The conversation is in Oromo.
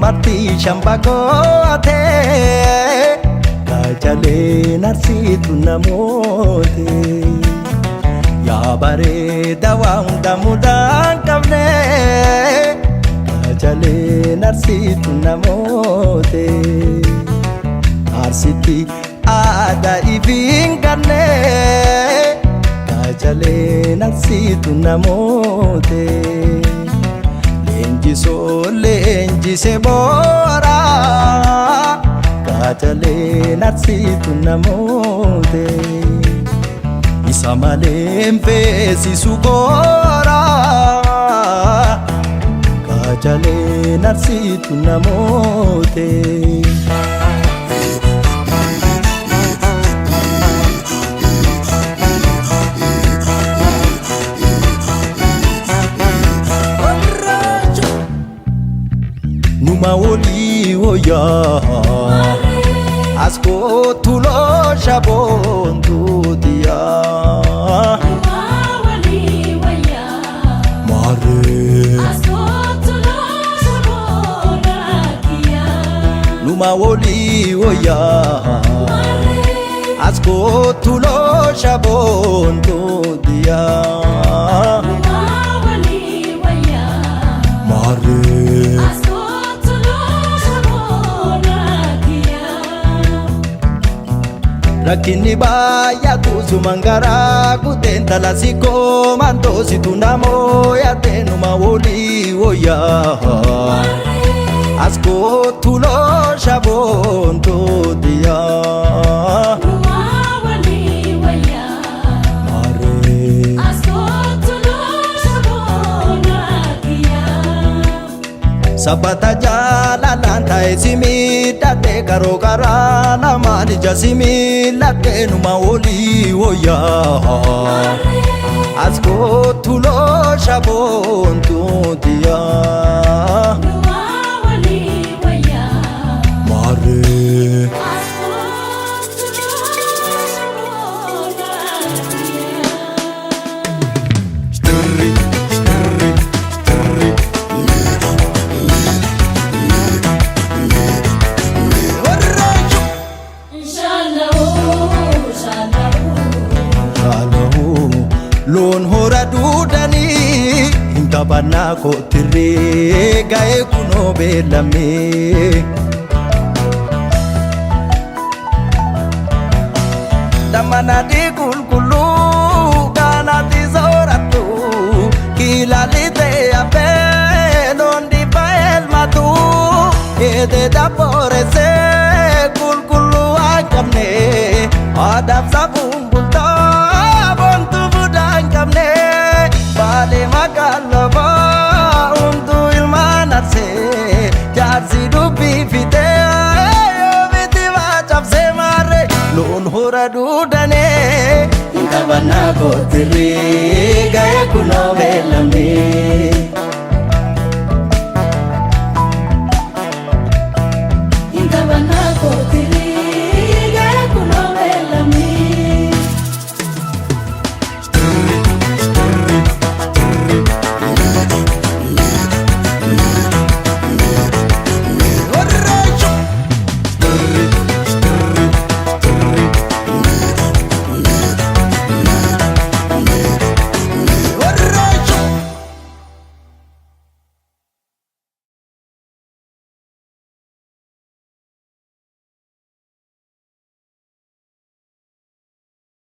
Martii shambaqoote qacaleen arsiitu namoote. Yaa bareeda waa hunda mudaan qabne qacaleen arsiitu namoote. Arsitti aadaa ifiin qabne qacaleen arsiitu namoote. Leenjisoo leenjise boora qacaleen arsiitu namoote. Isa malee hin feesisu koora qacaleen arsiitu namoote. Numa wolii woyaa as kootu loosha boontuutiyaa. Maarree numa wolii woyaa as kootu loosha boontuutiyaa. Maarree. Rakkinni baay'atu suman garaa kuteen talasikoo mantoositu namoo yaadeenuma wolii woyaa. As kootu loosha boontuutiyaa. Maarree. Sabbata jaalalaan taa'e si miidhagde karoo karaa lamaan ija si miidhagde numa wolii woyaa. As kootu loosha boontuutiyaa. Maarree. Stirri, stirri, stirri. Shaaloo loon hora duudanii hin taphannaa kootirree ga'ee kunoo beellamee. Dammanadii qulqulluu kaanaatti soorattu kilaalli ta'e hafee loon dhiibbaa elmatu eedee dabbooressee qulqulluu waan qabne aadaaf safuun bultaa boontuu budaa hin qabne baalee magaalabaa hunduu ilmaan arsee jaarsi dubbii fitee yoomiti waa cabsee maarree loon hora duudanee hin qabannaa kootirree ga'ee kunoo beellamee.